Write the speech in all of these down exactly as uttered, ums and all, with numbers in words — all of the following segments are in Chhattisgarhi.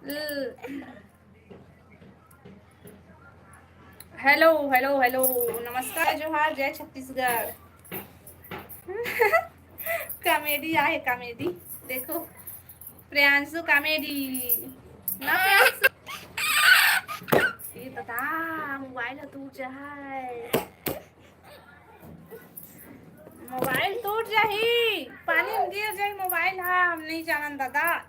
हेलो, हेलो, हेलो, नमस्कार, जोहार, जय छत्तीसगढ़। कॉमेडी आहे, कॉमेडी। देखो, प्रियांशु कॉमेडी। ना प्रियांशु। ए दादा, मोबाइल ह टूट जाय। मोबाइल टूट जाही, पानी में गिर जाही मोबाइल ह, हम नहीं जानन दादा।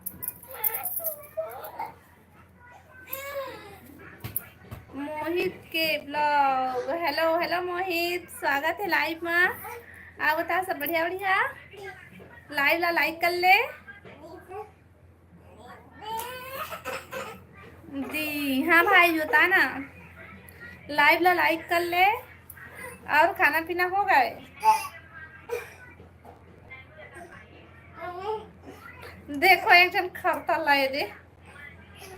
मोहित के ब्लॉग। हेलो, हेलो मोहित, स्वागत है लाइव में। आप बता, सब बढ़िया, बढ़िया? लाइव ला लाइक कर ले। जी हाँ भाई, बता ना, लाइव ला लाइक कर ले। और खाना पीना हो गए? देखो, एक जन खरता लाए दे।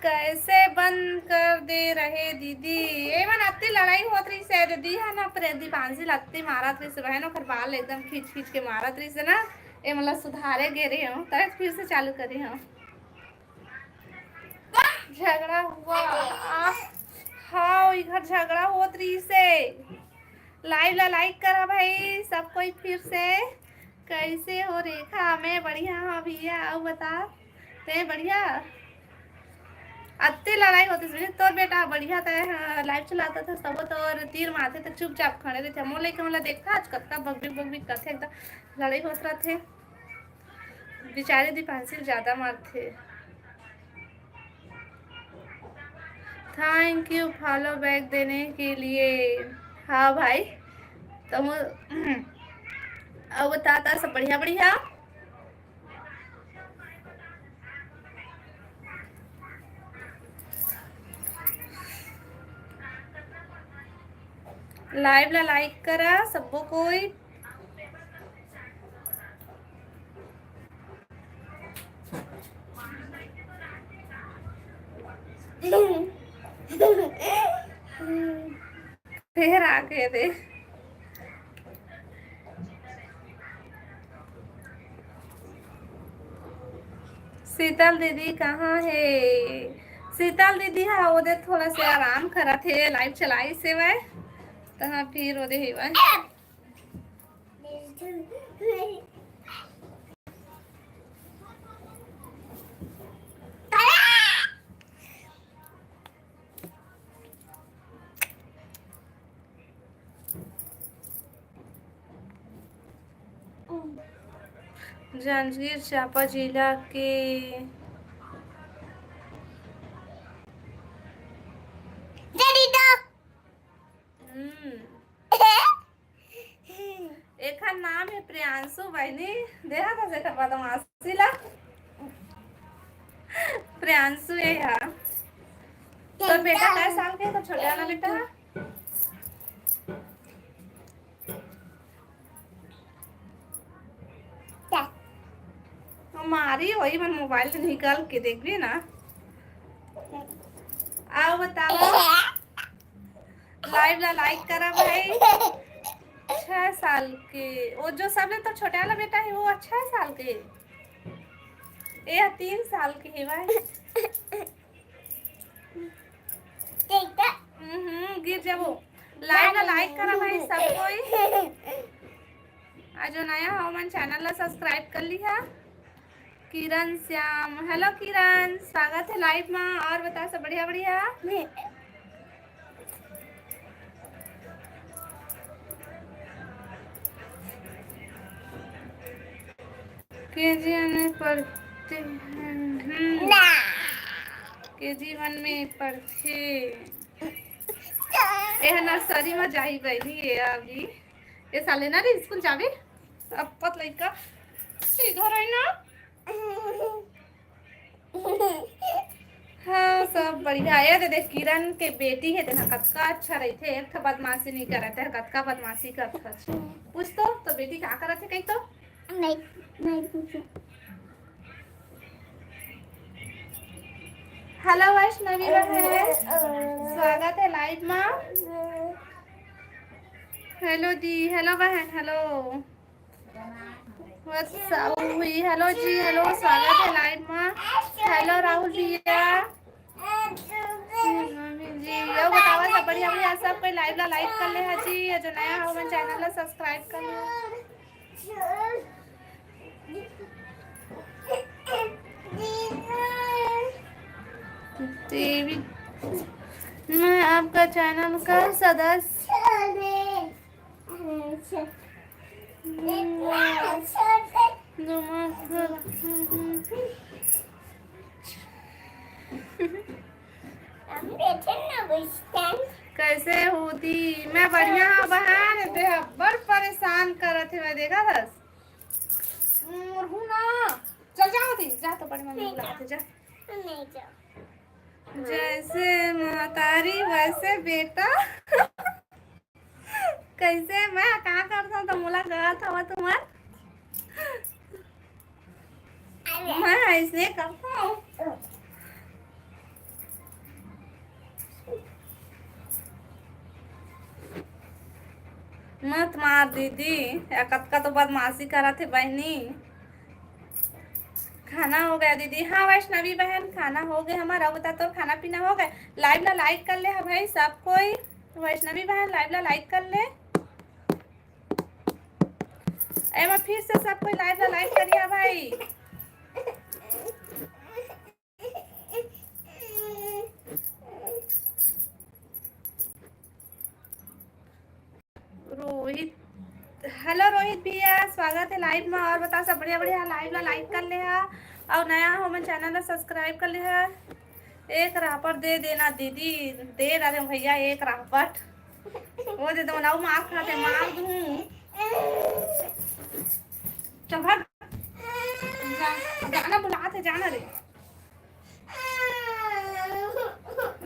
कैसे बंद कर दे रहे दीदी? ए मन अत्ती लड़ाई होत रहिस हे दीदी, है ना, प्रे-, दीपांशी ल अत्ती मारत रहिस हे बहन, ओकर बाल एकदम खींच खींच के मारत रहिस हे ना, ए मन ल सुधारे गे रहे हो, तब फिर से चालू करे हो। झगड़ा हुआ। आ, हाँ, इधर झगड़ा होत रहिस हे। लाइव ला लाइक करा भाई, सब कोई फिर से। कैसे हो रेखा? मैं बढ़िया हाँ भैया, आओ बता, ते बढ़िया? अत्ते लड़ाई होती सुनी, तोर बेटा बढ़िया ते, हाँ, लाइव चलाता था, सब तो और तीर मारते थे, चुपचाप खड़े रहते। मोर लइका मोला देखता, आज कतका बकबिक बकबिक करथे, एकदम लड़ाई होत रहथे। बिचारी दीपांशी ज्यादा मारथे। Thank you follow back देने के लिए। हाँ भाई, तो मु-, अब बता, बता, सब बढ़िया, बढ़िया। लाइव ला लाइक करा सब्बो कोई। फेर आ गे रे। शीतल दीदी कहाँ हे? शीतल दीदी हा ओदे थोड़ा से आराम करत हे, लाइव चलाइस हे वय, तहाँ फिर ओदे हे वय। जांजगीर चांपा जिला के। हम्म। एखर नाम हे प्रियांशु बहिनी, देहा था जेकर बदमाशी ला। प्रियांशु ये हा। तो बेटा कै साल के, तो छोटे वाला बेटा? हमारी वही मन मोबाइल से निकाल के देखबे ना। आओ बताओ। लाइव ला लाइक करा भाई। छह साल के, वो जो सबले तो छोटे वाला बेटा है, वो छह साल के, ये तीन साल के है भाई। हम्म, गिर जाबो। लाइव ला लाइक करा भाई सब कोई। आज जो नया हो मन चैनल ला सब्सक्राइब कर लिहा। किरण श्याम, हेलो किरण, स्वागत है लाइव में। और बता, सब बढ़िया बढ़िया? केजी वन में पढ़ते हैं। हम्म। केजी वन में पढ़ते। एह नर्सरी में जाही बहिनी, ये अभी। ये साले ना रे स्कूल जाबे। अब पत लइका इधर है ना। हाँ, सब बढ़िया। ये दे, दे, किरण के बेटी है, देखा कतका अच्छा रहिथे, एक ठो बदमाशी नहीं करत है, कतका बदमाशी करत है। पूछ तो, तो बेटी का करत है कहीं तो? नहीं, नहीं पूछो। हेलो वैष्णवी बहन, स्वागत है लाइव में। हेलो दी, हेलो बहन, हेलो। What's up? हेलो जी, हेलो, स्वागत है लाइव में। हेलो राहुल भैया। जी, अउ बतावा सब बढ़िया, बढ़िया, सब कोई live ला like कर ले हा जी, अउ जो नया हो मन channel ला subscribe कर ले। देवी, मैं आपका channel का सदस्य। कैसे हो दी? मैं बढ़िया हूँ बहन, दे अब्बड़ परेशान करत हे, मैं देखा बस। मोर हूँ ना। चल जाओ दी, जा तो बड़ी मम्मी बुलाते जा। नहीं जाओ। जैसे महतारी वैसे बेटा। कैसे मैं का करता हूँ तो मोला गलत हवा तुम्हार। मैं ऐसे करता हूँ। मत मार दीदी, या कतका तो बदमाशी करत हे बहनी। खाना हो गया दीदी? हाँ वैष्णवी बहन, खाना हो गया हमारा। बता, तोर खाना पीना हो गया? Live ला like कर ले हा भाई सब कोई। वैष्णवी बहन, live ला like कर ले। एमा फिर से सब कोई live ला like करिया भाई। रोहित, hello रोहित भैया, स्वागत है live में। और बता सब बढ़िया बढ़िया, live ला like कर ले हा, और नया हो मन channel ला subscribe कर ले हा। एक रापट दे देना दीदी। दे रहे भैया एक रापट। वो दे दो ना, वो मार खाते, मार दूँ। चल भाग। जा, गाना बुलाते, जाना रे।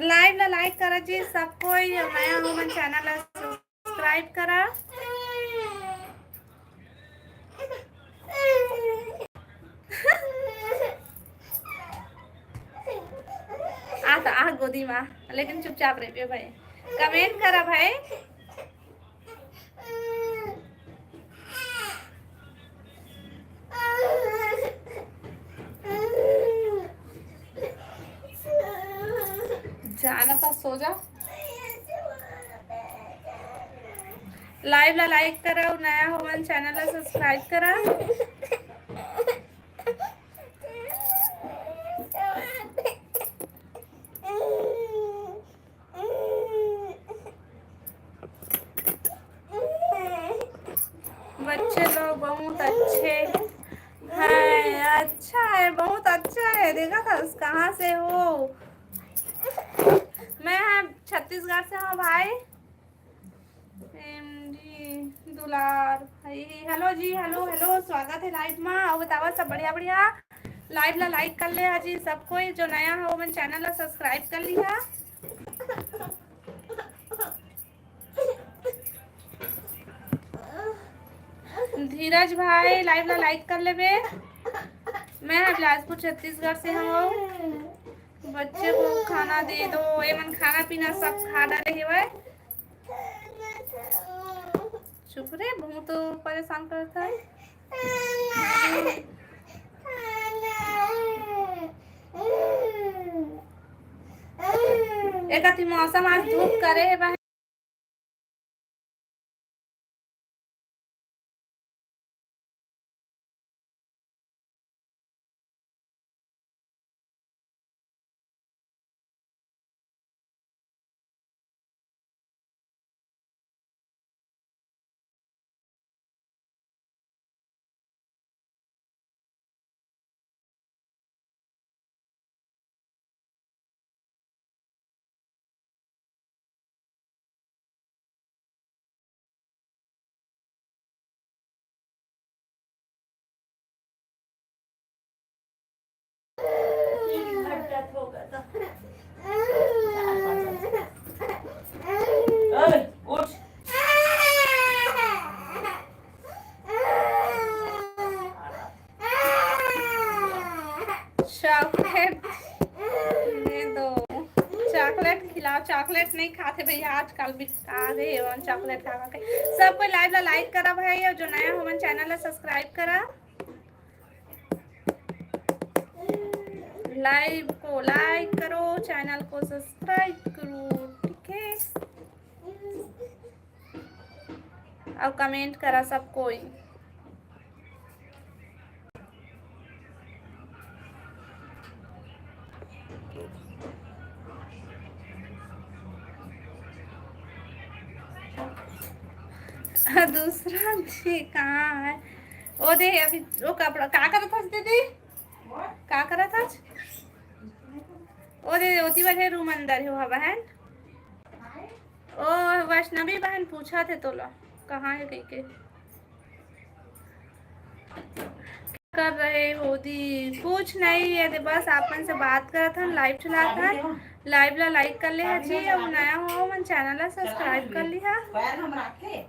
Live ला like करा जी सब कोई, और नया हो मन channel ला subscribe करा। आ तो आ गोदी मा, लेकिन चुपचाप रहिबे भाई। Comment करा भाई। जाना था, सो जा। Live ला like करा, नया हो मन channel ला subscribe करा। बच्चे लोग बहुत अच्छे हैं। अच्छा है, बहुत अच्छा है। देखा था, कहाँ से हो? मैं हाँ छत्तीसगढ़ से हूँ भाई। एम जी दुलार भाई, hello जी, hello, hello, स्वागत है live मा। और बतावा सब बढ़िया बढ़िया। Live ला like कर ले हा जी सब कोई, जो नया हो मन channel ला subscribe कर लिहा। धीरज भाई, live ला like कर लेबे। मैं बिलासपुर छत्तीसगढ़ से हूँ। बच्चे को खाना दे दो, एमन खाना पीना सब खा डाले हेवय। चुप रे, बहुत परेशान करता है। एक अति मौसम आज धूप करे हे बहन। Chocolate दे दो, chocolate खिलाओ। Chocolate नहीं खाते भैया आजकल, बिका गए हैं chocolate खा खा के। सब कोई live ला like करा भाई, और जो नया हो मन channel ला subscribe करा। लाइव को लाइक करो, चैनल को सब्सक्राइब करो, ठीक है? अउ कमेंट करा सब कोई। दूसरा जी कहाँ है? ओ दे, अभी वो कपड़ा का करत हस दीदी? का करत हस? ओ दे, ओती बड़े रूम अंदर हे, वो बहन। ओ वैष्णवी बहन पूछा थे तोला कहाँ है कह के। कर रहे हो दी? कुछ नहीं, ये दे बस आप मन से बात करत हन, लाइव चलात हन। लाइव ला लाइक कर ले हा जी, अउ नया हो मन चैनल ला सब्सक्राइब कर लिहा। पैर हम राखे।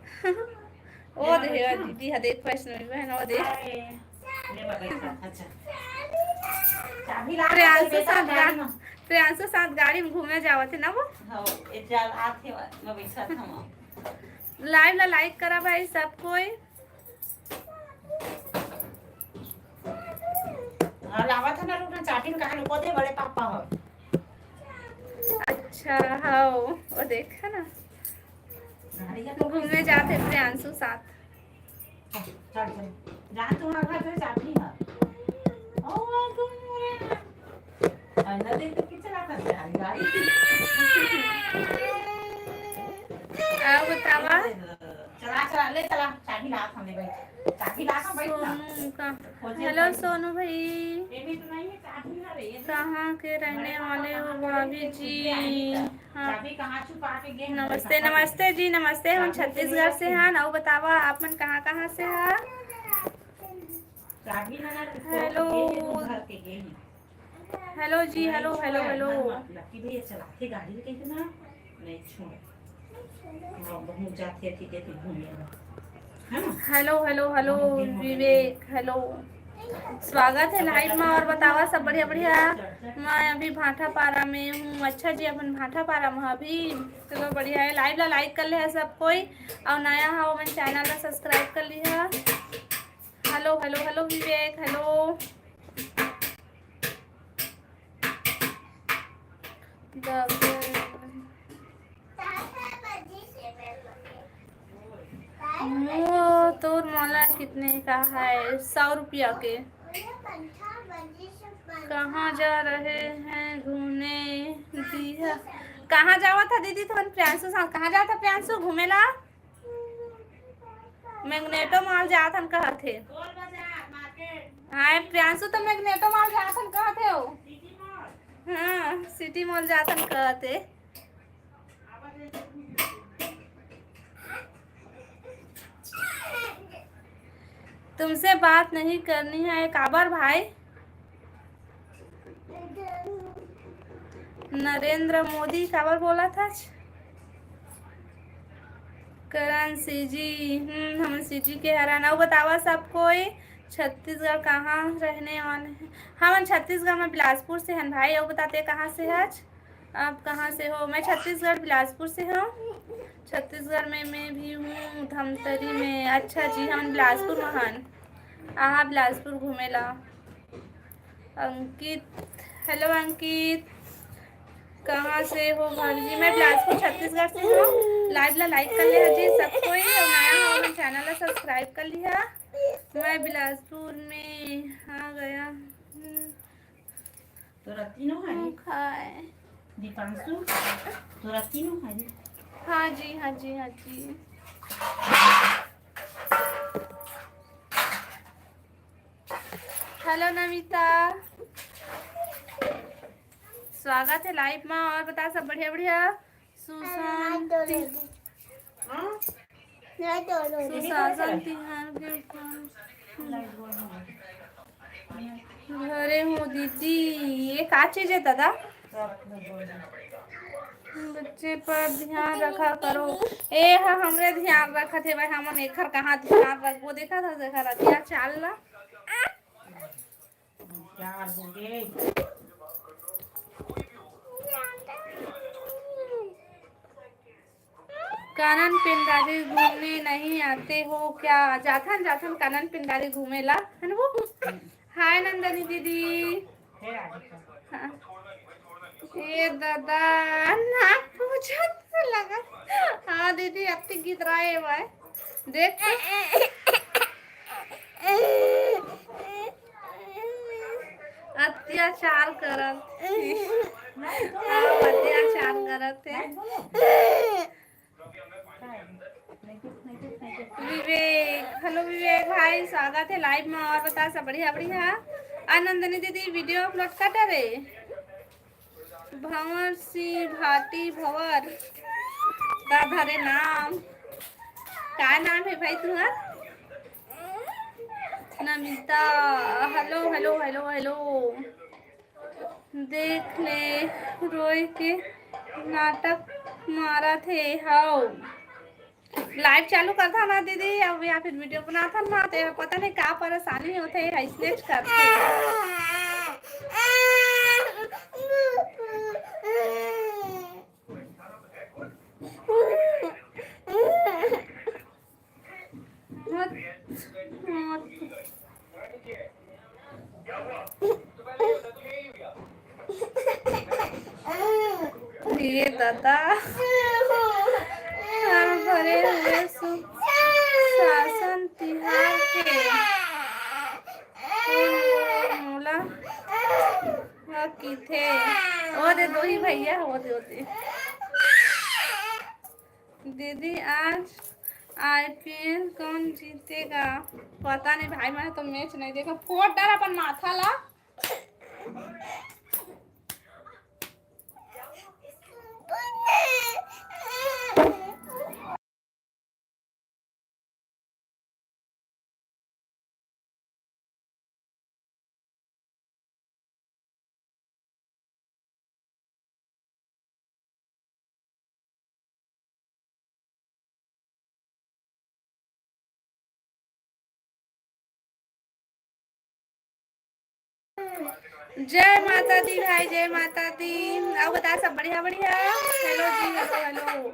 ओ दे, ओ दीदी हा देख, वैष्णवी बहन, ओ दे। अच्छा। चाबी ला प्रियांशु साथ गा-, प्रियांशु साथ गाड़ी में घूमे जावत है ना वो। हाँ, ये चल आत है, मैं बैठा था वहाँ। लाइव ला लाइक करा भाई सब कोई। हाँ, लावत है ना, रुक ना, चाबी में कहाँ लुको दे, बड़े पापा हो। अच्छा, हाँ, वो देखा ना। घूमे जाते प्रियांशु साथ। चल, चल। जहाँ तुम्हारा घर है, चाबी है। ओ, तुम रे। अंदर देख के चला कर जा, गाड़ी। आओ बतावा। चला, चला, ले चला, चाबी ला, हम ले बैठ। चाबी ला, हम बैठ ना। सोनू का। खोजे हेलो चाबी। सोनू भाई। ये भी तो नहीं है, चाबी ना रे, ये भी। कहाँ के रहने वाले हो भाभी जी? हाँ। चाबी कहाँ छुपा के गए हैं? नमस्ते, नमस्ते जी, नमस्ते। हम छत्तीसगढ़ से हैं। अउ बतावा, आप मन कहाँ, कहाँ से हैं? चाबी ना, ना, हेलो। ये भी घर के गए हैं। हेलो जी, हेलो, हेलो, हेलो। लकी भैया चलाते गाड़ी के कितना नहीं छोड़। हाँ, बहुत जाते थे, जाते घूमे ला। है ना? हेलो, हेलो, हेलो, विवेक, हेलो। स्वागत है लाइव में। अउ बतावा सब बढ़िया, बढ़िया। मैं अभी भाटापारा में हूँ। अच्छा जी, अपन भाटापारा में अभी। चलो बढ़िया है, लाइव ला लाइक कर ले है सब कोई, अउ नया हो मन चैनल ला सब्सक्राइब कर लिहा। हेलो, हेलो, हेलो विवेक, हेलो। वो तोर मोला कितने का है? सौ रुपया के। कहाँ जा रहे हैं घूमने दिया? कहाँ जावत हा दीदी तुमन प्रियांशु साथ? कहाँ जात हा प्रियांशु घूमे ला? मैग्नेटो मॉल जात हन कहत हे। हाँ, प्रियांशु तो मैग्नेटो मॉल जात हन कहत हे हो। हाँ, सिटी मॉल जात हन कहत हे। तुमसे बात नहीं करनी है, काबर भाई? नरेंद्र मोदी काबर बोलत हस? करण सीजी, हम्म, हमन सीजी के हरन। अउ बतावा सब कोई, छत्तीसगढ़ कहाँ रहने वाले हैं? हमन छत्तीसगढ़ में बिलासपुर से हन भाई। अउ बताते कहाँ से हच? आप कहाँ से हो? मैं छत्तीसगढ़ बिलासपुर से हूँ। छत्तीसगढ़ में मैं भी हूँ, धमतरी में। अच्छा जी, हमन बिलासपुर में हन। आहा बिलासपुर घूमे ला। अंकित, हेलो अंकित, कहाँ से हो भाभी जी? मैं बिलासपुर छत्तीसगढ़ से हूँ। लाइव ला लाइक कर ले जी सब कोई, अउ नया हो हमर चैनल ला सब्सक्राइब कर लिहा। मैं बिलासपुर में आ गया हूँ। तोरा तीनों है? खाए। दीपांशु, तोरा तीनों है? हाँ जी, हाँ जी, हाँ जी। हेलो नमिता, स्वागत है लाइव में। अउ बता सब बढ़िया बढ़िया? सुशांत, हाँ? सुशासन तिहार के ऊपर घरे हो दीदी, ये का चीज है दादा? बच्चे पर ध्यान रखा करो। ए हा, हमरे ध्यान रखत हे भाई, हमन एखर कहाँ ध्यान रखबो? देखा था, देखा रतिया चाल ला। क्या हो गए? कानन पेंडारी घूमने नहीं आते हो क्या? जाथन, जाथन कानन पेंडारी घूमे ला, है ना वो? हाय नंदनी दीदी। हाँ। ए दादा, नाक पूछत लगा। हाँ दीदी, अति गीत राय भाई। देख तो। अत्याचार करत। हाँ, अत्याचार करत हे। विवेक, हेलो विवेक भाई, स्वागत है लाइव में। और बता, सब बढ़िया? बढ़िया। आ नंदिनी दीदी, वीडियो अपलोड कर डरे। भंवर सिंह भाटी भंवर का धरे नाम। का नाम है भाई तुम्हार? Namita, hello hello hello hello. देख ले, रोए के नाटक मारत हे। हव, लाइव चालू करथा ना दीदी, अब या फिर वीडियो बनाथा ना, तो पता नहीं का परेशानी होथे, इसलिए करथे। मत, मत। ये दादा, हम भरे हुए सुशासन तिहार के मोला ह किथे। ओ दे, दो ही भैया, ओ दे, ओ दे। दीदी, आज आईपीएल कौन जीतेगा? पता नहीं भाई, मैंने तो मैच नहीं देखा। फोड़ डाल अपन माथा ला। जय माता दी भाई, जय माता दी। अउ बता, सब बढ़िया? बढ़िया। हेलो जी, हेलो हेलो।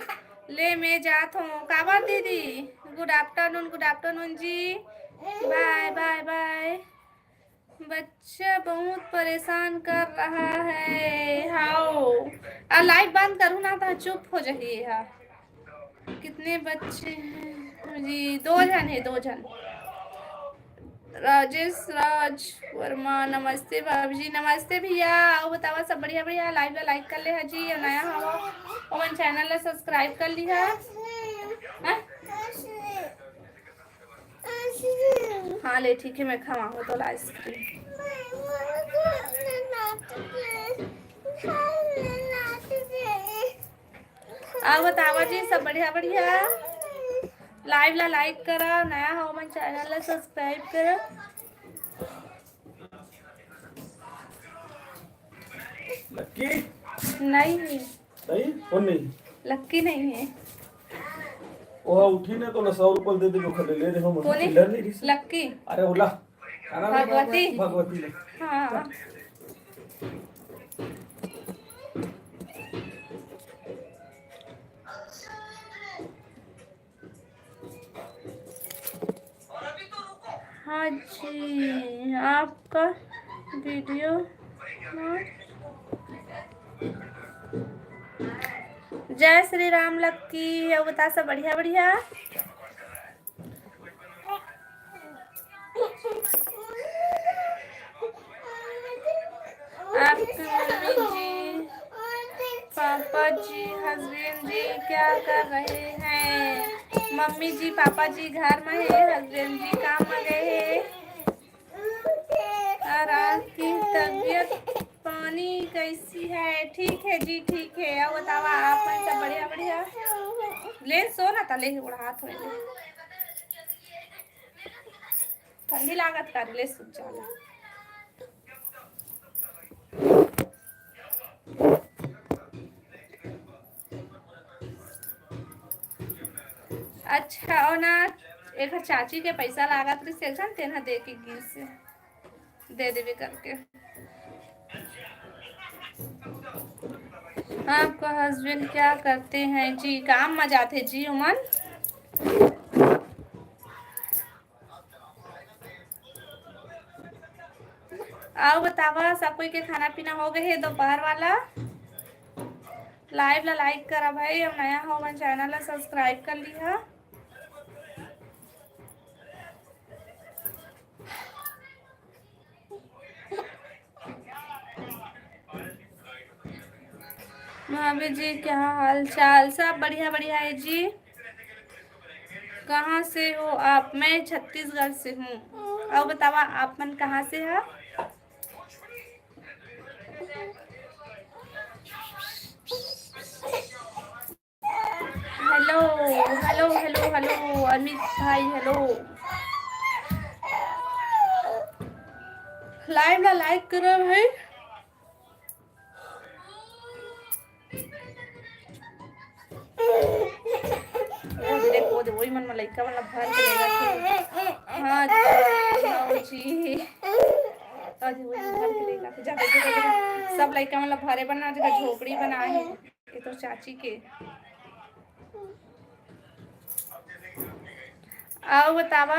ले, मैं जात हूँ। काबर दीदी? गुड आफ्टरनून, गुड आफ्टरनून जी। बाय बाय बाय। बच्चा बहुत परेशान कर रहा है। हाओ, आ लाइव बंद करूँ ना तो चुप हो जाइए। हाँ, कितने बच्चे हैं जी? दो झन है, दो झन। राजेश राज वर्मा, नमस्ते भाभी जी। नमस्ते भैया। अउ बतावा, सब बढ़िया? बढ़िया। लाइव ला लाइक कर ले हा जी, अउ नया हवा, अपन चैनल ला सब्सक्राइब कर लिहा। हाँ? हाँ ले, ठीक है, मैं खवाऊंगा तो आइसक्रीम। अउ बतावा जी, सब बढ़िया? बढ़िया। लाइव ला लाइक करा, नया हो मन चैनल ला सब्सक्राइब करा। लक्की? नहीं। नहीं? कौन नहीं? लक्की नहीं है। वो उठी ना तो ला सौ रुपये दे दे, जो खले ले रहे हो, मुझे कोनी? चिल्लर नहीं रही। लक्की। अरे ओला। भगवती। भगवती ले। हाँ। हाँ जी, आपका वीडियो, हाँ। जय श्री राम लक्की, अउ बता, सब बढ़िया? बढ़िया। आपके मम्मी जी, पापा जी, हस्बैंड जी क्या कर रहे हैं? मम्मी जी, पापा जी घर में है, हस्बैंड जी काम में गए हैं। और आपकी तबीयत पानी कैसी है? ठीक है जी, ठीक है। अउ बतावा, आप मन सब बढ़िया? बढ़िया। ले सो ना, तले ही उड़ा हाथ में ले। ठंडी लागत का रे, ले सुत जा ले। अच्छा, अउ ना, एकर चाची के पैसा लागत रहिस, एक झन तेन ह दे के गिस, दे देबे करके। आपका हस्बैंड क्या करते हैं जी? काम में जाते जी उमन। अउ बतावा, सब कोई के खाना पीना हो गए हे दोपहर वाला? Live ला like करा भाई, अउ नया हो मन channel ला subscribe कर लिहा। भाभी जी, क्या हाल चाल? सब बढ़िया, बढ़िया है जी। कहाँ से हो आप? मैं छत्तीसगढ़ से हूँ। अउ बतावा, आप मन कहाँ से है? Hello, hello, hello, hello, Amit भाई, हेलो। Live ला like करो भाई। ओ दे, ओ दे, वही मन में लइका मन ला भर के ले जाथे। हाँ जी, हाँ जी। ओ दे, वही मन भर के ले जाथे। जा, जा, जा, जा। सब लइका मन ला भरे बर ना, जगह झोपड़ी बनाए हे। ये तो चाची के। अउ बतावा,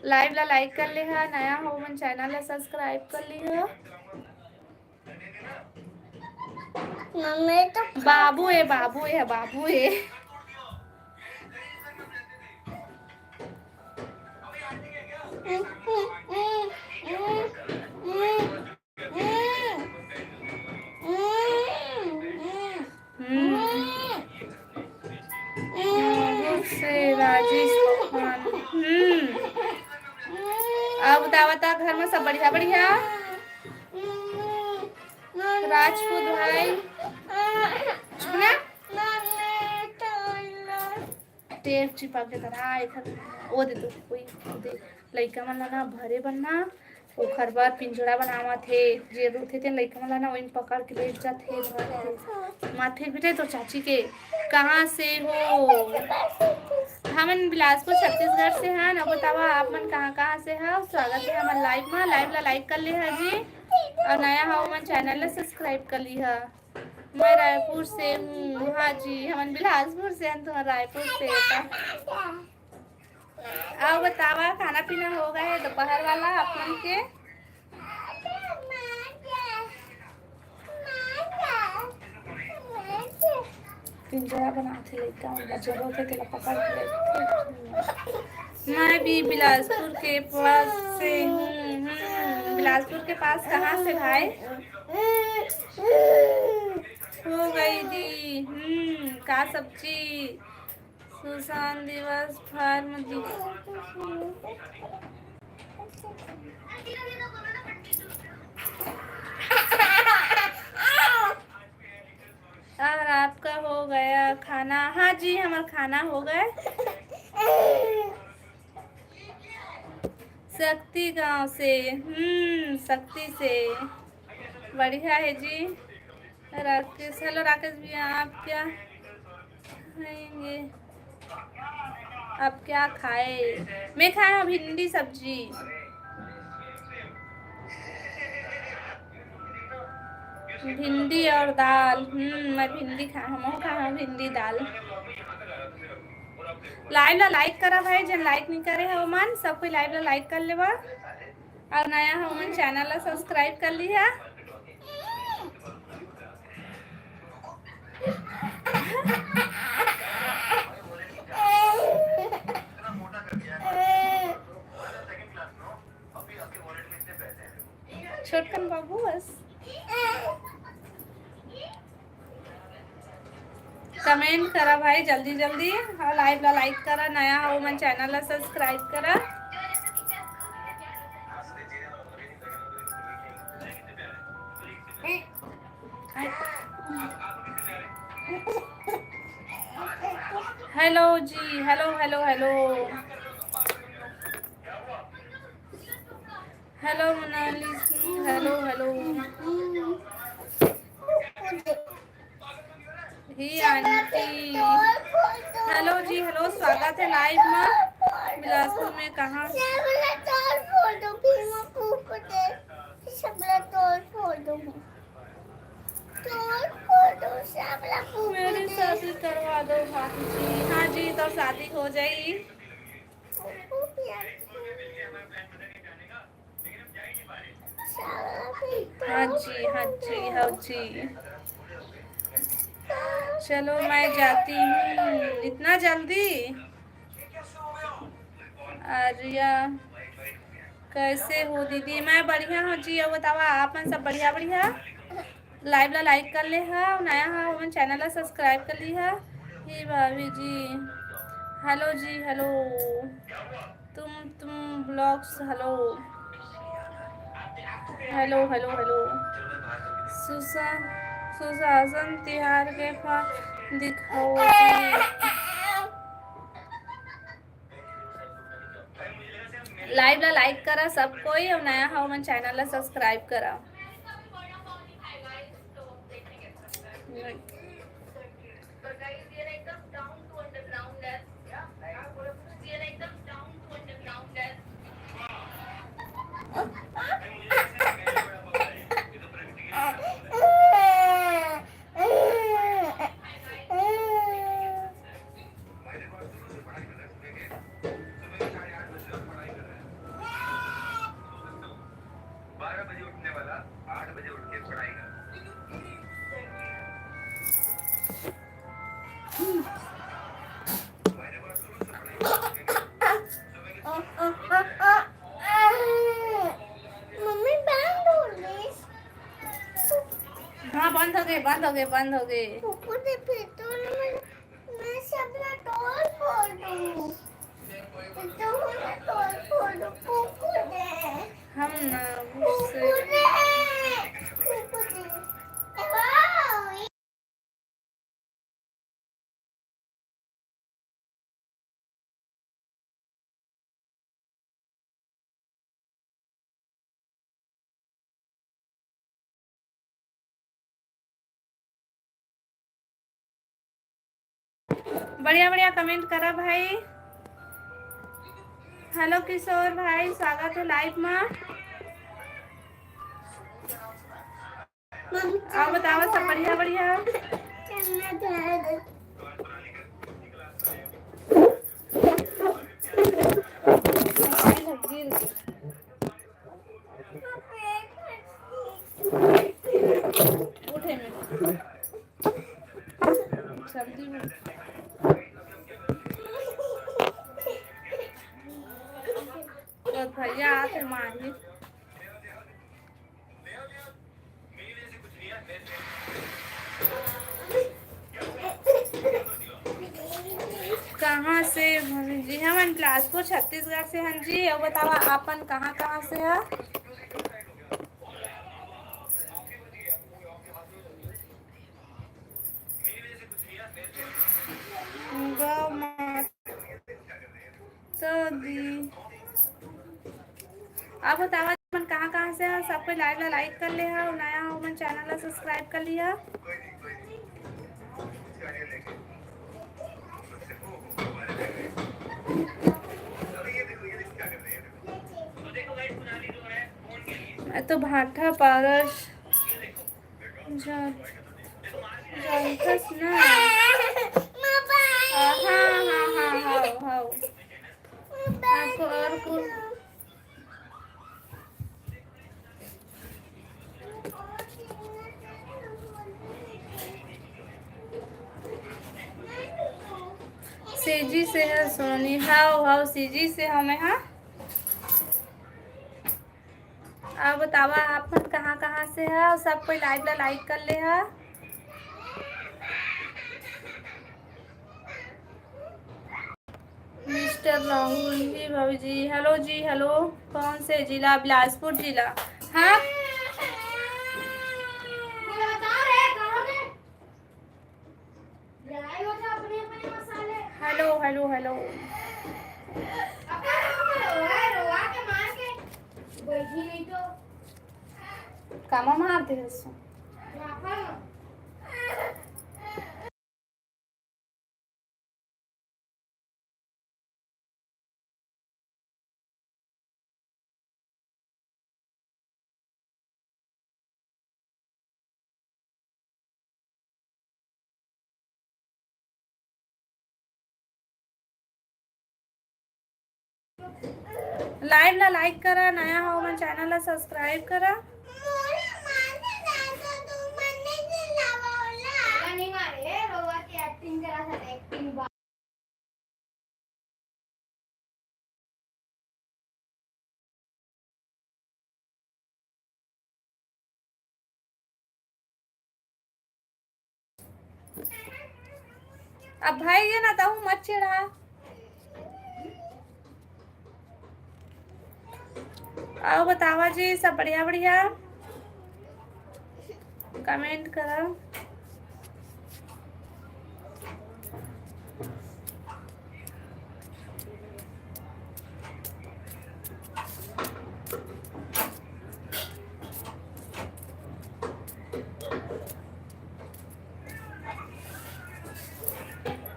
live ला like कर ले हा, नया हो मन channel ला subscribe कर ले हा। मम्मी तो बाबू ए, बाबू ए, बाबू ए। हम्म। से राजेश पकवान। हम्म। अउ बतावा, घर में सब बढ़िया, बढ़िया? राजपूत भाई। चुप ना। टेप चिपक के धरा, एखर ओ दे तो कोई दे, लइका मन ला ना भरे बर ना, ओखर बर पिंजड़ा बनावत हे, जे रथे तेन लइका मन ला ना ओइन पकड़ के लेट जात हे, भर के। माथे पिटे तो चाची के, कहाँ से हो? हमन बिलासपुर छत्तीसगढ़ से हन। अब बतावा आप मन कहाँ कहाँ से हव? स्वागत है हमर live मा। Live ला like कर ले हा जी, और नया हव मन channel ला subscribe कर ली हा। मैं रायपुर से हूँ। हाँ जी, हमन बिलासपुर से हन, तुमन रायपुर से। अउ बतावा, खाना पीना हो गए हे दोपहर वाला आप मन के? पिंजरा बनाथे लइका मन ला, जरूरत हे तेला पकड़ के लेथे। मैं भी बिलासपुर के पास से हूँ। हम्म, बिलासपुर के पास कहाँ से भाई? हो गई दी। हम्म, का सब्जी? सुशांत दिवस फार्म दिवस। और आपका हो गया खाना? हाँ जी, हमर खाना हो गए। शक्ति गांव से, हम्म, शक्ति से। बढ़िया है जी। राकेश, hello राकेश भैया, आप क्या खाएंगे? आप क्या खाए? मैं खाया भिंडी सब्जी, भिंडी और दाल। हम्म, मैं भिंडी खा, हम खा भिंडी दाल। Live ला like करा भाई, जेन like नहीं करे हे ओमन, सब कोई live ला like कर लेवा। और नया हो मन channel ला subscribe कर लिहा। छोटकन बाबू बस। Comment करा भाई जल्दी जल्दी, और live ला like करा, नया हो मन channel ला subscribe करा। Hello जी, hello, hello, hello। Hello मोनालिस, hello, hello। ही आंटी। Hello जी, hello, स्वागत है live में। बिलासपुर में कहाँ? मेरी शादी करवा दो भाभी जी। हाँ जी, तो शादी हो जाई। लेकिन हम जा ही नहीं पाए। हाँ जी, हाँ जी, हाँ जी। चलो, मैं जाती हूँ। इतना जल्दी? आर्या, कैसे हो दीदी? मैं बढ़िया हूँ जी। अउ बतावा, आप मन सब बढ़िया, बढ़िया? Live ला like कर ले हा, नया हा, हमन channel ला subscribe कर ली हा। हे भाभी जी, hello जी, hello। तुम, तुम vlogs, hello। Hello, hello, hello। Sousa-, सुशासन तिहार के फल दिखाओ जी। Live ला like करा सब कोई, अउ नया हो मन channel ला subscribe करा। मम्मी, बांध दो please। हाँ, बंद हो गए, बंद हो गए, बंद हो गए। ऊपर से फिर तो मैं, मैं सब ना तोड़ फोड़ दूँ। तो मैं तोड़ फोड़ दूँ, कुकुर है। हम ना गुस्से कुकुर है। कुकुर है। वाओ। बढ़िया बढ़िया comment करा भाई। Hello किशोर भाई, स्वागत है live में। अउ बतावा, सब बढ़िया, बढ़िया? उठे में। सब्जी में। तो भैया आके मांगी। कहाँ से हन जी? हमन बिलासपुर, छत्तीसगढ़ से हन जी। अउ बतावा, आपन कहाँ, कहाँ से ह? गौ माता दी। अब बतावा, मन कहाँ कहाँ से ह? सब कोई live ला like कर ले ह, अउ नया हो मन channel ला subscribe कर लिहा। तो भाठा पारस जा-, जानथस ना? हाँ, हाँ, हाँ, हाँ, हाँ। आपको और को-, सीजी से है सोनी। हाव, हाव, सीजी से हमें, हाँ। अउ बतावा, आप मन कहाँ-कहाँ से ह? सब कोई live ला like कर ले ह। Mister राहुल जी, भाभी जी, hello जी, hello। कौन से जिला? बिलासपुर जिला। हाँ। Hello, hello, hello। कामा मारते हस। Live ला like करा, नया हो मन channel ला subscribe करा। अब भाई ये ना तहूँ मत चिढ़ा। अउ बतावा जी, सब बढ़िया बढ़िया? Comment करा।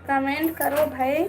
Comment करो भाई।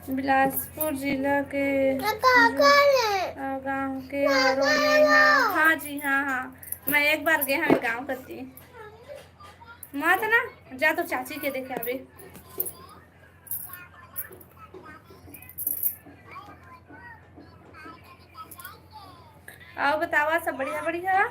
बिलासपुर जिला के गांव के हरो मैं। हाँ, हाँ जी, हाँ, हाँ, मैं एक बार गे हंव गांव कती। मत ना जा, तो चाची के देखे अभी। अउ बतावा, सब बढ़िया बढ़िया?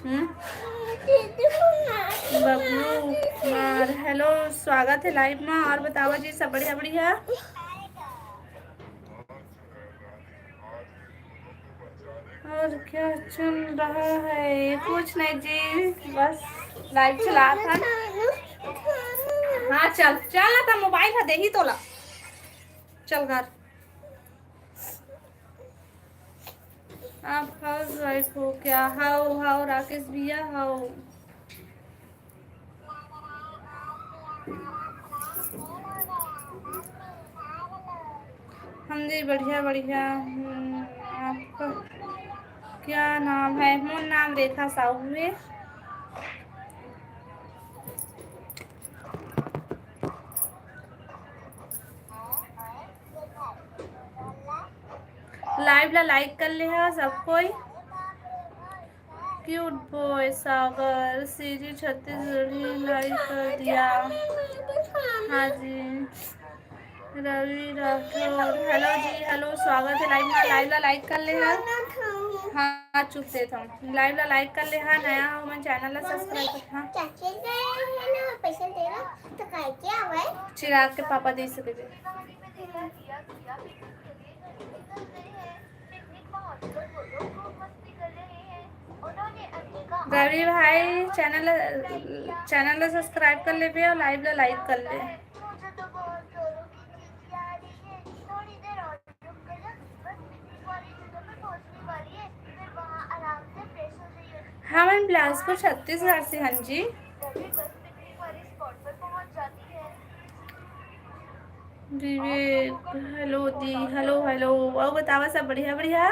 हम्म? बबलू कुमार, hello, स्वागत है live में। और बतावा जी, सब बढ़िया बढ़िया? और क्या चल रहा है? कुछ नहीं जी, बस live चला था। हाँ, चल चल ना, त mobile ह देही तोला। चल घर। आप housewife हो क्या? हव हव राकेश भैया, हव। हम जी बढ़िया बढ़िया। हम्म, आपका क्या नाम है? मोर नाम रेखा साहू है। Live ला like कर ले हा सब कोई। Cute boy सागर, सीजी छत्तीसगढ़ी like कर दिया। हाँ जी। रवि राठौर, hello जी, hello, स्वागत है live में। Live ला like कर ले हा। हाँ, चुप दे था। Live ला like कर ले हा, नया हो मन channel ला subscribe कर हा। चिराग के पापा दे सके जी। रवि भाई, channel, channel ला subscribe कर लेबे और live ला like कर ले। हमन बिलासपुर छत्तीसगढ़ से हन जी। विवेक, hello दी, hello, hello। अउ बतावा, सब बढ़िया, बढ़िया?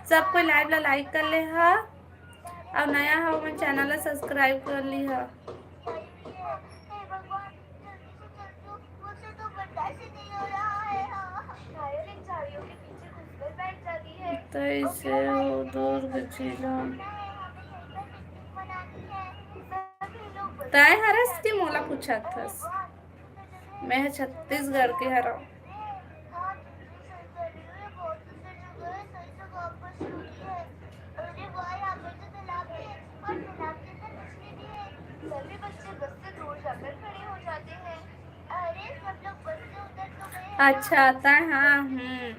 सब कोई live ला like कर ले हा, अउ नया हा, हमन channel ला subscribe कर ली हा। तइसे हो दुर्ग जिला। तैं हरस के मोला पूछत हस? मैं ह छत्तीसगढ़ के हरव। अच्छा, तैं, हाँ, हम्म।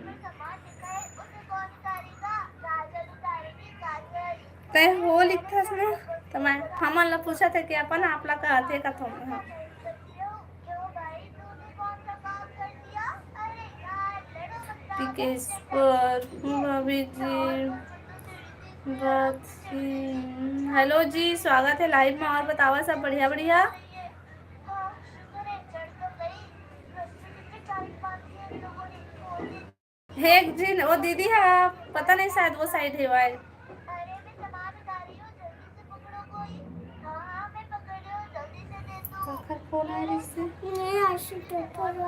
तैं हो लिखथस ना, त मैं, हमन ला पूछत हे कि अपन आप ला कहत हे कथों में, हाँ। के इस पर भाभी जी बात। हेलो जी, स्वागत है लाइव में। और बतावा, सब बढ़िया बढ़िया? एक दिन वो दीदी है, पता नहीं, शायद वो साइड है वाई। काकर फोन आए रहिस? नहीं, आशी पेपर।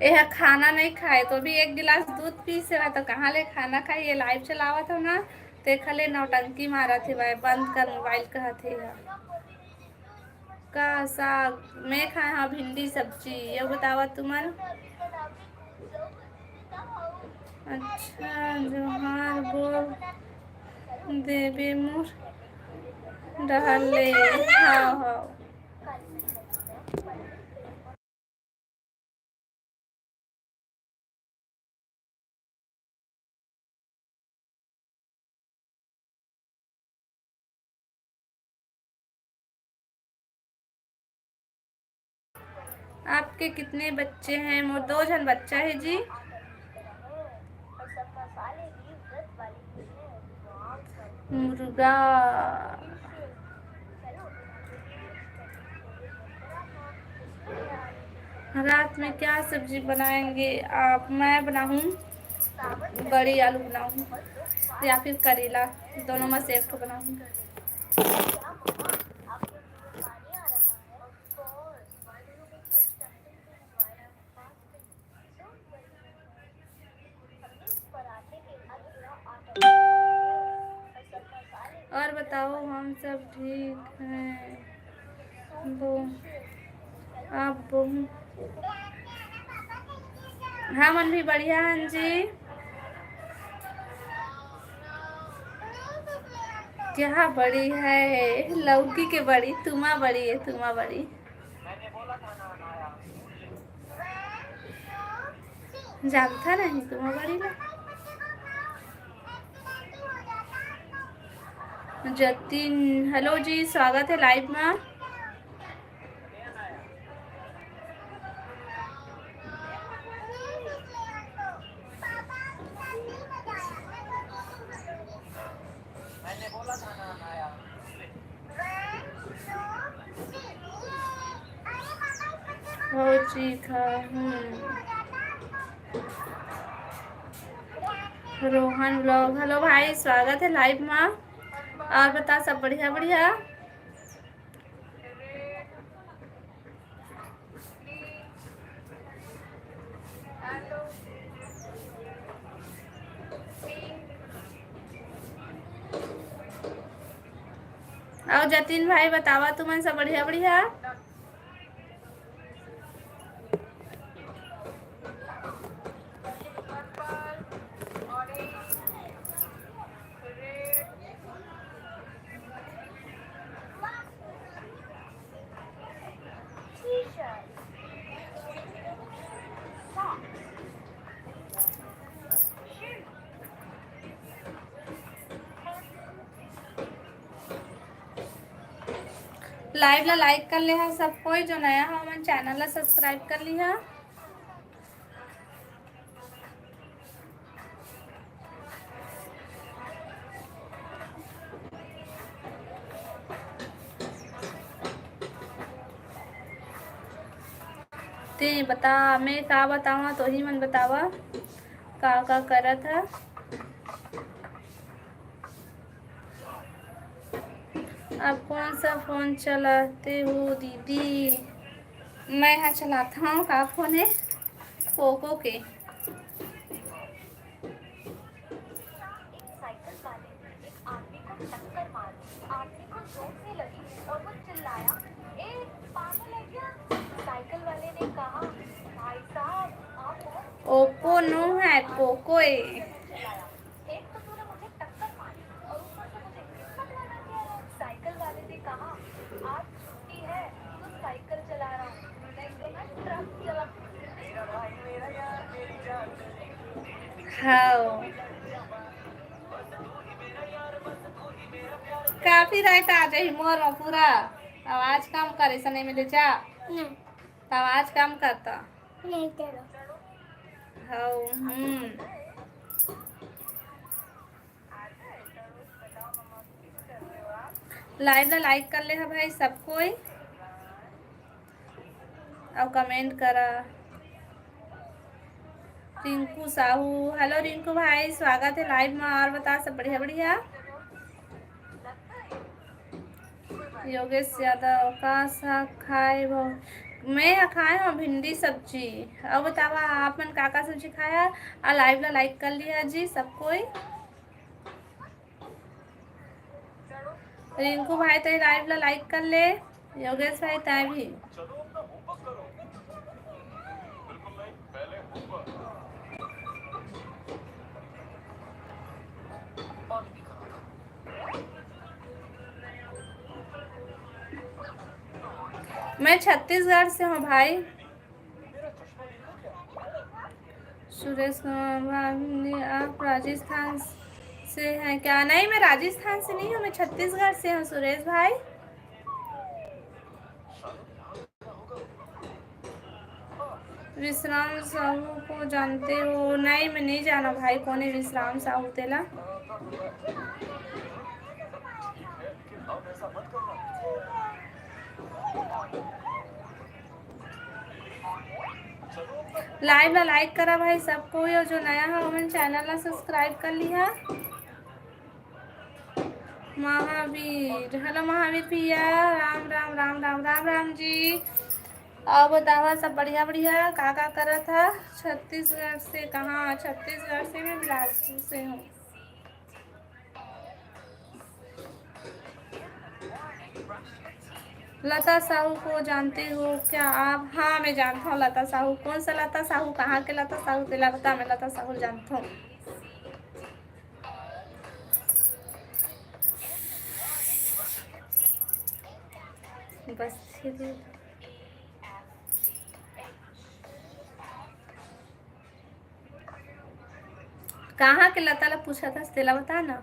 एहा खाना नहीं खाए तो भी एक गिलास दूध पीस हे, तो कहाँ ले खाना खाई? ये लाइव चलावत हो ना, तेखा ले नौटंकी मारत हे भाई, बंद कर मोबाइल कहत हे। का साग? मैं खाए हव भिंडी सब्जी, ये बतावा तुमन। अच्छा, जोहार बोल देबे मोर डहर ले। हाँ, हाँ। आपके कितने बच्चे हैं? मोर दो झन बच्चा है जी। मुर्गा। रात में क्या सब्जी बनाएंगे आप? मैं बनाऊँ बड़ी, आलू बनाऊँ या फिर करेला, दोनों में से एक ठो बनाऊँ। और बताओ, हम सब ठीक हैं। वो आप बहु-, हमन भी बढ़िया हन जी। क्या बड़ी है? लौकी के बड़ी, तुमा बड़ी है, तुमा बड़ी। जानता नहीं तुमा बड़ी ला। जतिन, हेलो जी, स्वागत है लाइव में। हो जी, खा, हम्म। रोहन व्लॉग, हेलो भाई, स्वागत है लाइव में। और बता, सब बढ़िया बढ़िया? अउ जतिन भाई, बतावा तुमन सब बढ़िया बढ़िया? लाइव ला लाइक कर लिहा सब कोई, जो नया हो हमन चैनल ला सब्सक्राइब कर लिहा। ते बता, मैं का बतावा, तोही मन बतावा, का का करत हा। आप कौन सा फोन चलाते हो दीदी? मैं हा चलात हव, का फोन है? पोको के। ओप्पो नो है, पोको है। हाँ। Copyright आ जाही मोर म पूरा। आवाज कम कर, ऐसा नहीं मिले जा। नहीं। तो आवाज कम करता। नहीं करो। हौ, हम्म। Live ला like कर ले हा भाई सब कोई, अउ comment करा। रिंकू साहू, hello रिंकू भाई, स्वागत है live में। और बता, सब बढ़िया बढ़िया? योगेश यादव, का साग खाए हो? मैं हा खाए हूँ भिंडी सब्जी। अब बतावा, आप मन का का सब्जी खाया? आ live ला like कर लिया जी सब कोई। रिंकू भाई, तो live ला like कर ले। योगेश भाई, तय भी। मैं छत्तीसगढ़ से हूँ भाई। सुरेश कुमार भाभी, आप राजस्थान से हैं क्या? नहीं, मैं राजस्थान से नहीं हूँ, मैं छत्तीसगढ़ से हूँ सुरेश भाई। विश्राम साहू को जानते हो? नहीं, मैं नहीं जाना भाई, कौन है विश्राम साहू तेला। Live ला like करा भाई सब कोई, और जो नया है ओमन channel ला subscribe कर लिहा। महावीर, hello महावीर भैया, राम राम राम राम राम राम जी। और बतावा सब बढ़िया बढ़िया, का का करत हा? छत्तीसगढ़ से कहाँ? छत्तीसगढ़ से, मैं बिलासपुर से हूँ। लता साहू को जानते हो क्या आप? हाँ, मैं जानता हूँ लता साहू। कौन सा लता साहू, कहाँ के लता साहू? तेला बता, मैं लता साहू जानता हूँ। बस, ठीक है। कहाँ के लता ला पूछत हस, तेला बता ना।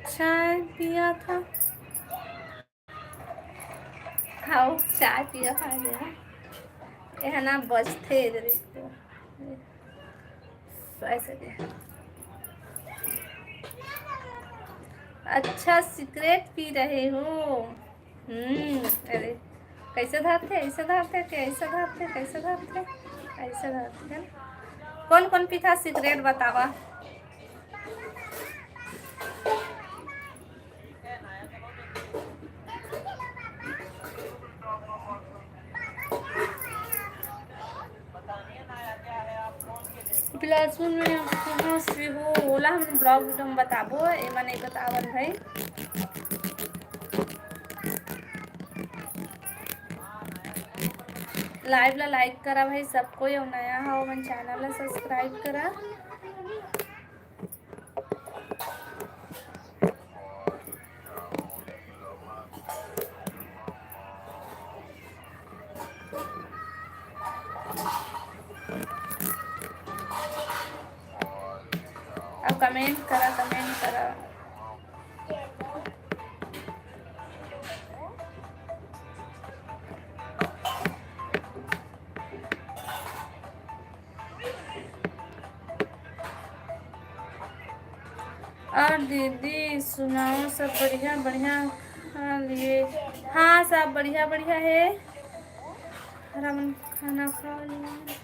चाय पिया था। हाँ, चाय पिया था मेरा। ये है ना, बजते इधर ही तो। ऐसे दे। अच्छा, सिगरेट पी रहे हो? हम्म, अरे, कैसे धरथे, ऐसे धरथे, कैसे धरथे, कैसे धरथे, ऐसे धरथे। कौन कौन पीथा सिगरेट, बतावा। बिलासपुर में आप कहाँ से हो? ओला हम vlog video में बताबो, एमा नहीं बतावन भाई। Live ला like करा भाई सब कोई, अउ नया हो मन channel ला subscribe करा। अब comment करा, comment करा। और दीदी सुनाओ, सब बढ़िया? बढ़िया खा लिए? हाँ, सब बढ़िया बढ़िया है। हमन खाना खा लिए।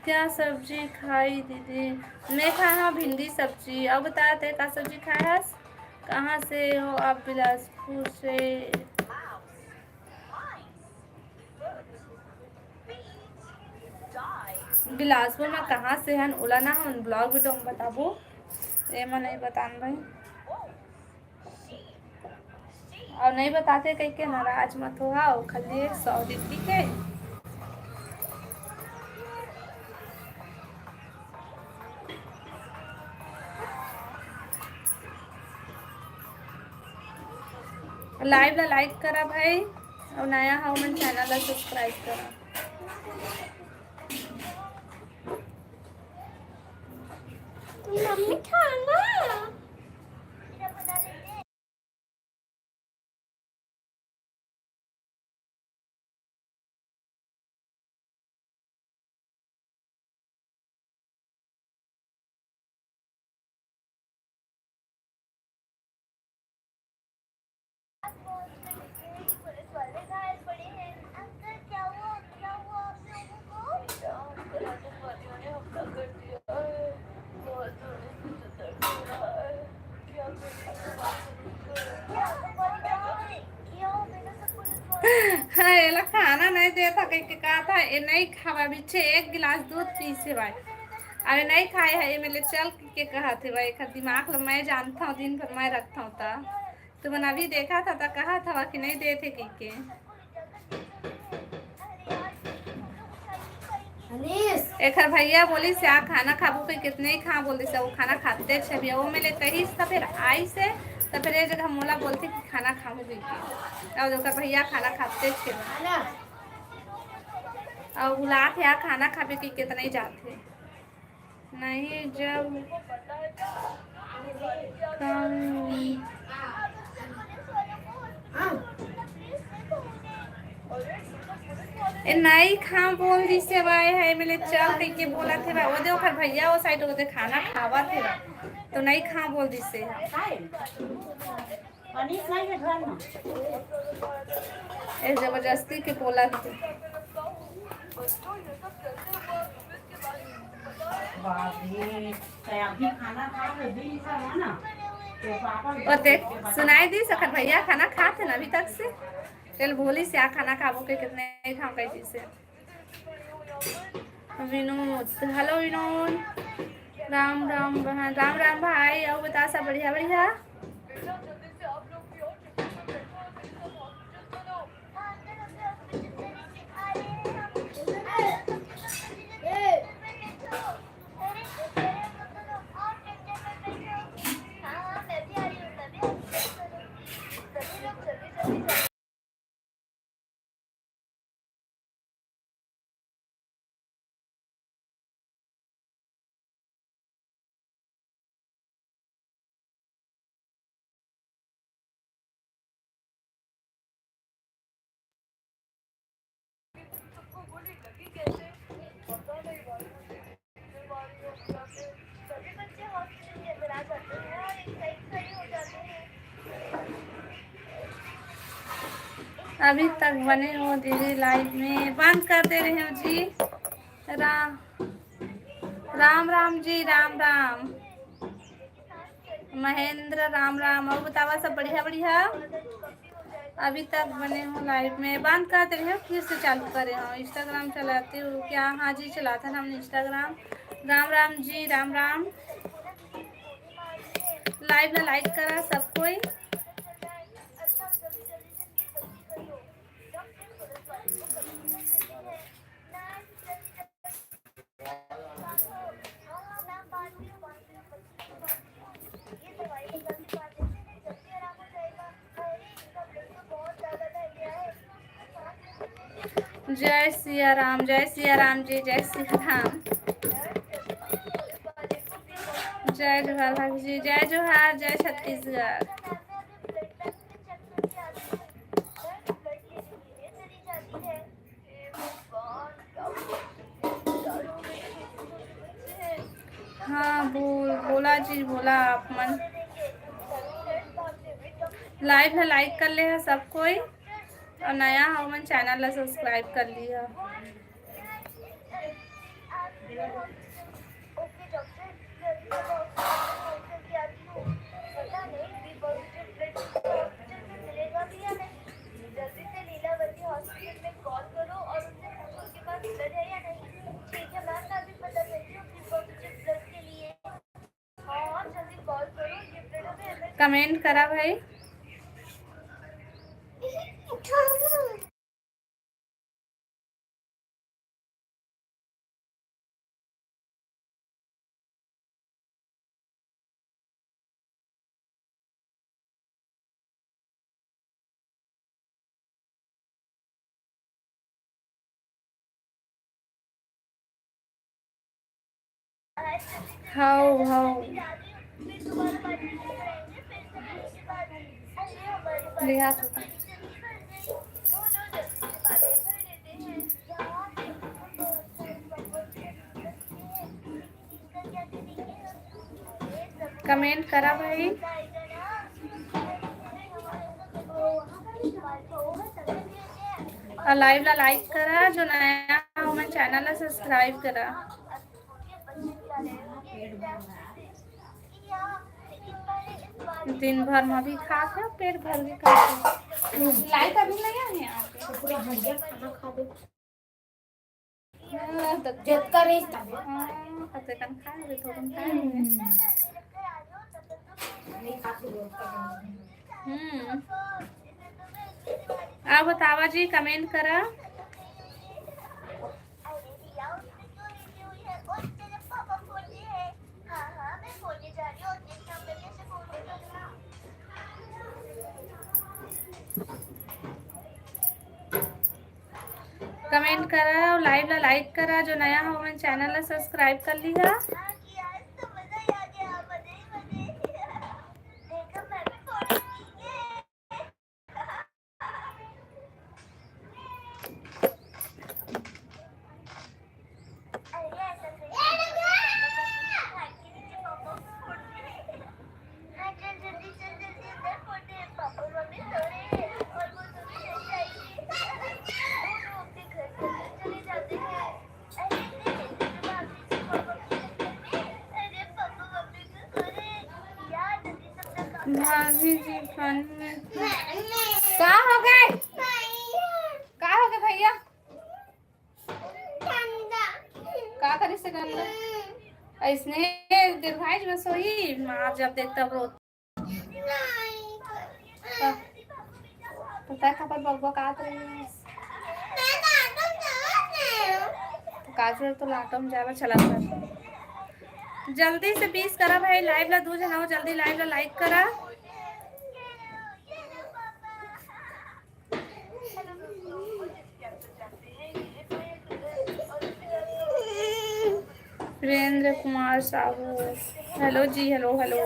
क्या सब्जी खाई दीदी? मैं खाए हव भिंडी सब्जी। अब बता, ते का सब्जी खाए हस? कहाँ से हो आप? बिलासपुर से। बिलासपुर में कहाँ से हन, ओला ना हमन vlog video में बताबो, एमा नहीं बतान भाई। और नहीं बताते कह के नाराज मत हो, हाँ, खाली सौ रुपये के। Live ला like करा भाई, और नया हो मन channel ला subscribe करा। मम्मी खाना। हाँ, एला खाना नहीं देता कह के कहा था, ये नहीं खावा, पीछे एक गिलास दूध पीसे भाई। अरे नहीं खाए है, ये मेरे चल के कहा थे भाई, एकर दिमाग ल मैं जानता हूँ, दिन भर मैं रखता हूँ ता। तुमन अभी देखा था, त कहा था कि नहीं देते कह के। अनीस। एकर भैया बोलिस, "आ खाना खाबो कहि के, नहीं खा," बोल दिस, वो खाना खाते छे भैया, वो मिले तही से, फिर आई से, त फिर ये जगह मोला बोलते कि खाना खाबो कहि के। अब ओकर भैया खाना खाते छे। अब बुलात हे, "आ खाना खाबे कहि के," त नहीं जात हे। नहीं, जब कम ए, नहीं खा बोल दिसे भाई, है मिले चल कह के बोला थे भाई। वो दे ओकर भैया वो साइड, वो दे खाना खावा थे भाई, तो नहीं खा बोल दिसे। पानी नहीं है घर में। ए, जबरदस्ती के बोला थे। बाप रे, तो अभी खाना खा के दिन भर है ना, तो पापड़ और देख, सुनाई दिस ओकर भैया खाना खात हे ना अभी तक से। चल बोली से, "आ खाना खाबो कहि के, नहीं खाओ," कहि दिसे। विनोद, हेलो विनोद, राम राम बहन, राम राम भाई, अउ बता सब बढ़िया बढ़िया? अभी तक बने हो दीदी लाइव में, बंद कर दे रहे हो जी। राम राम राम जी, राम राम। महेंद्र राम राम। अउ बतावा सब बढ़िया बढ़िया? अभी तक बने हो लाइव में, बंद कर दे रहे हो, फिर से चालू करे हो। इंस्टाग्राम चलाते हो क्या? हाँ जी, चलाते हैं हम इंस्टाग्राम। राम राम जी, राम राम। लाइव में लाइक करा सब कोई। जय सिया राम, जय सिया राम जी, जय सिया राम। जय जोहार भाभी जी, जय जोहार, जय छत्तीसगढ़। हाँ, बोल, बोला जी, बोला आप मन। लाइव है, लाइक कर ले है सब कोई, और नया हो मन, चैनल ला सब्सक्राइब कर लिया। कमेंट करा भाई। How, how. लिहा तो। Comment करा भाई, और live ला like करा, जो नया हो मैं channel ला subscribe करा। दिन भर में भी खा के पेट भर के खा के। Light अभी नहीं आई है यहाँ पे। पूरा भैया खाना खा दो। हाँ, तो जतका रही तब। हाँ, तो कम खा ले, थोड़ा कम खा ले। हम्म। नहीं खा के बोलता है। हम्म। आप बतावा जी, comment करा। Comment करा और live ला like करा, जो नया हो मन channel ला subscribe कर लिहा। भाभी जी पानी में का हो गए? का हो गए भैया? का करिस गंदा? ऐसने दीर्घायुष में सोई, माँ जब देख तब रोत। पता है, खबर बकबकात रही है। तो काजू तो लाटो में जावा चला था। जल्दी से बीस करा भाई, live ला दू झन हो, जल्दी live ला like करा। वीरेंद्र कुमार साहू, hello जी, hello, hello।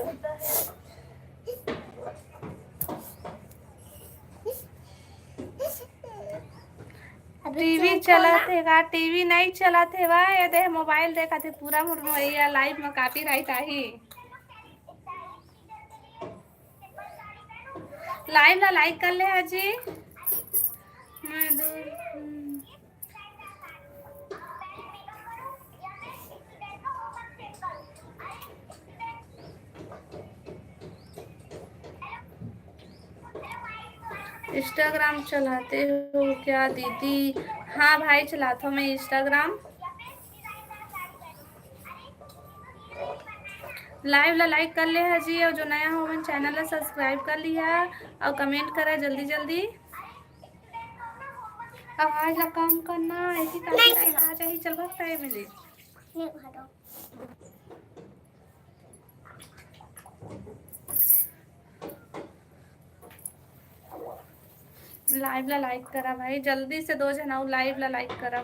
टीवी चलत हे का? टीवी नहीं चलत हे वा, ये दे मोबाइल देखत हे पूरा मुरमैया, live में copyright आही। Live ला like कर ले हा जी। मैं दो, हम्म। Instagram चलाते हो क्या दीदी? हाँ भाई, चलाता हूँ मैं Instagram। Live ला like कर ले हा जी, और जो नया हो मन channel ला subscribe कर लिहा और comment करा जल्दी जल्दी। आवाज ला कम करना, ऐसी नहीं। आ जाही, चल भाग time मिले। नहीं, हटो। Live ला like करा भाई, जल्दी से दो झन अउ live ला like करा।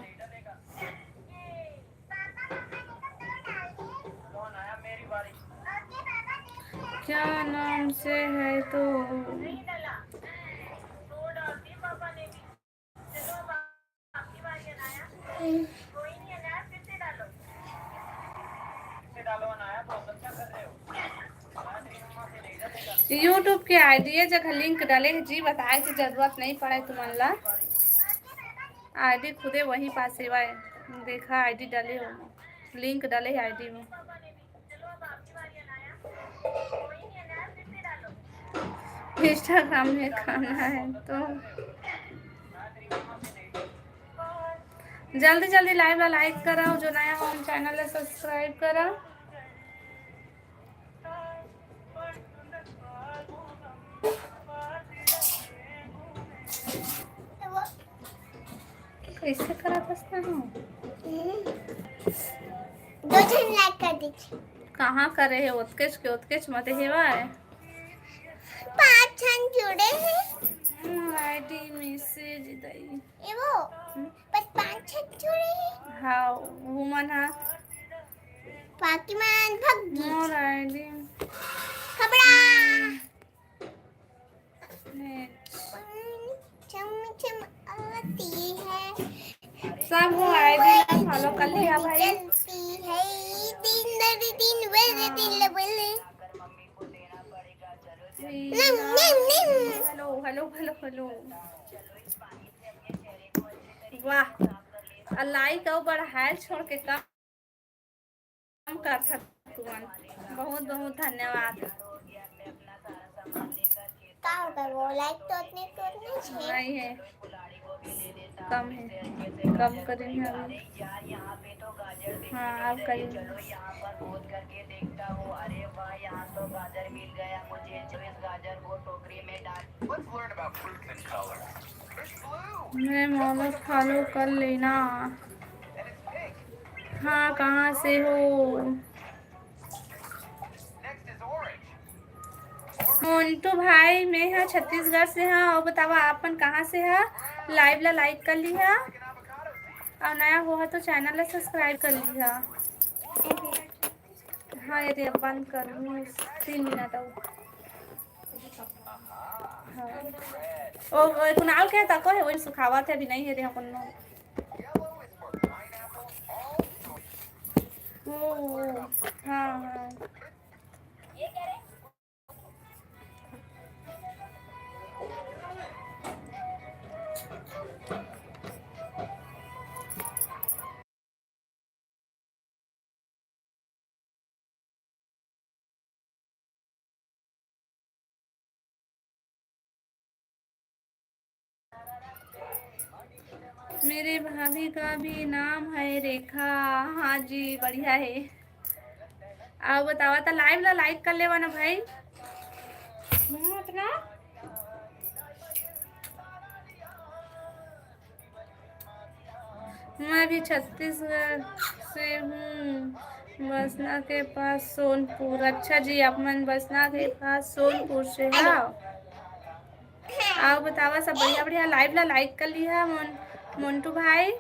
क्या नाम से है तो YouTube के ID ये जगह link डले हे जी, बताए के जरूरत नहीं पड़े तुमन ला। ID खुदे वही पास सेवा है, देखा ID डले हो, link डले हे ID में। Instagram में खाना है तो जल्दी जल्दी live ला like करा, जो नया हो channel ला subscribe करा। कैसे करा था? दो झन like कर दीजिए। कहाँ करे हे? ओतकेच के ओतकेच मते हेवाय। पाँच झन जुड़े हे। हम्म, ID message दई। ए वो, हम्म। बस पाँच झन जुड़े हे। हाँ, वो मन हा। पाकीमान भग गई। मोर आईडी। खबड़ा। नेट। चम चम आती है। सब हो आईडी ला फॉलो कर लिया भाई। चलती है दिन दर दिन, वर दिन लबल। नम, नम, नम। Hello, hello, hello, hello. वाह, आ लाइक अउ बढ़ाए छोड़ के कम करथव तुमन। बहुत बहुत धन्यवाद। का होगा वो? लाइक तो उतने, तो उतने छे। नहीं है, कम है, कम करेंगे अभी। हाँ, अब करेंगे। मैं मोला फॉलो कर लेना। हाँ, कहाँ से हो? मोंटू भाई, मैं हा छत्तीसगढ़ से हा। अउ बतावा, आपन कहाँ से हा? लाइव ला लाइक कर लिहा, अउ नया होहा तो चैनल ला सब्सक्राइब कर लिहा। हाँ, ये दे, बंद कर, तीन मिनट अउ। हाँ। ओ, ओ, कुणाल के तको है, वही सुखावत है, अभी नहीं है, देखो कोनो। ओ, ओ, हाँ, हाँ। मेरे भाभी का भी नाम है रेखा। हाँ जी, बढ़िया है। अउ बतावा, त लाइव ला लाइक कर लेवा ना भाई। हम्म, अपना। मैं भी छत्तीसगढ़ से हूँ, बसना के पास सोनपुर। अच्छा जी, आप मन बसना के पास सोनपुर से हव। अउ बतावा, सब बढ़िया बढ़िया। लाइव ला लाइक कर लिहा मोन-, मोंटू भाई,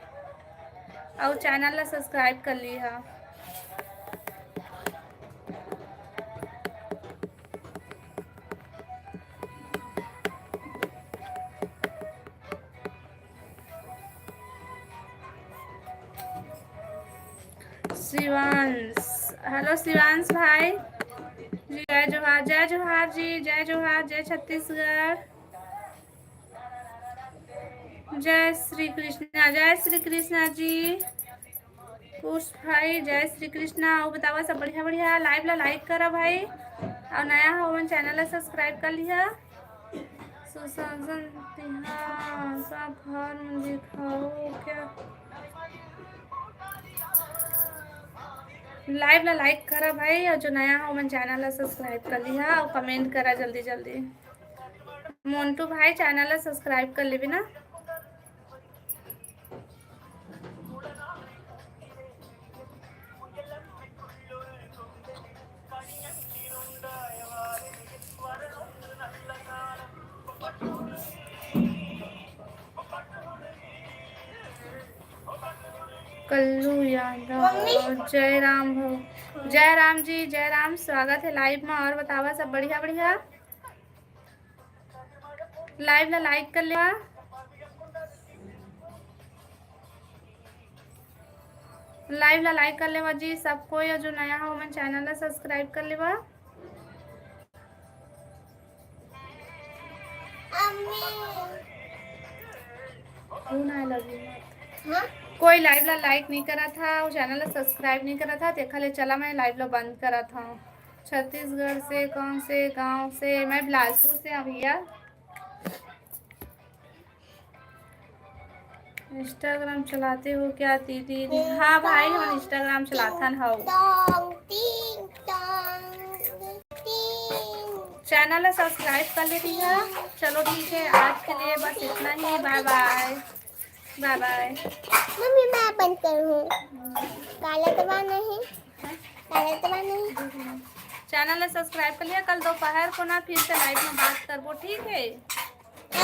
अउ चैनल ला सब्सक्राइब कर लिहा। शिवांश, हेलो शिवांश भाई जी, जय जोहार, जय जोहार जी, जय जोहार, जय छत्तीसगढ़, जय श्री कृष्णा, जय श्री कृष्णा जी। कुश भाई, जय श्री कृष्णा। अउ बतावा, सब बढ़िया बढ़िया। लाइव ला लाइक करा भाई, अउ नया हो मन चैनल ला सब्सक्राइब कर लिहा। सुशासन तिहार का फॉर्म दिखाओ क्या? लाइव ला लाइक करा भाई, अउ जो नया हो मन चैनल ला सब्सक्राइब कर लिहा, अउ कमेंट करा जल्दी जल्दी। मोंटू भाई, चैनल ला सब्सक्राइब कर लेबे ना। कल्लू यादव, जय राम हो, जय राम जी, जय राम, स्वागत है लाइव में। अउ बतावा, सब बढ़िया बढ़िया? लाइव ला लाइक कर लेवा, लाइव ला लाइक कर लेवा जी सब कोई, अउ जो नया हो मन चैनल ला सब्सक्राइब कर लेवा। फोन आए लगी। हाँ? कोई लाइव ला लाइक नहीं करा था, वो चैनल ला सब्सक्राइब नहीं करा था, तेखा ले चला मैं लाइव ला बंद करा था। छत्तीसगढ़ से कौन से गांव से? मैं बिलासपुर से हूँ भैया। Instagram चलाते हो क्या दीदी? हाँ भाई, हम Instagram चलाथन हव। चैनल ला सब्सक्राइब कर लेती है। चलो ठीक है, आज के लिए बस इतना ही। बाय बाय, बाय बाय। मम्मी, मैं बंद करूँ। काला दबा नहीं, काला दबा नहीं। चैनल ला सब्सक्राइब कर लिहा। कल दोपहर को ना फिर से लाइव में बात करबो, ठीक है?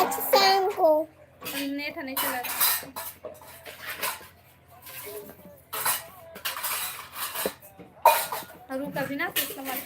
आज शाम को। नेट नहीं चला रहा। और वो कभी ना कुछ समझ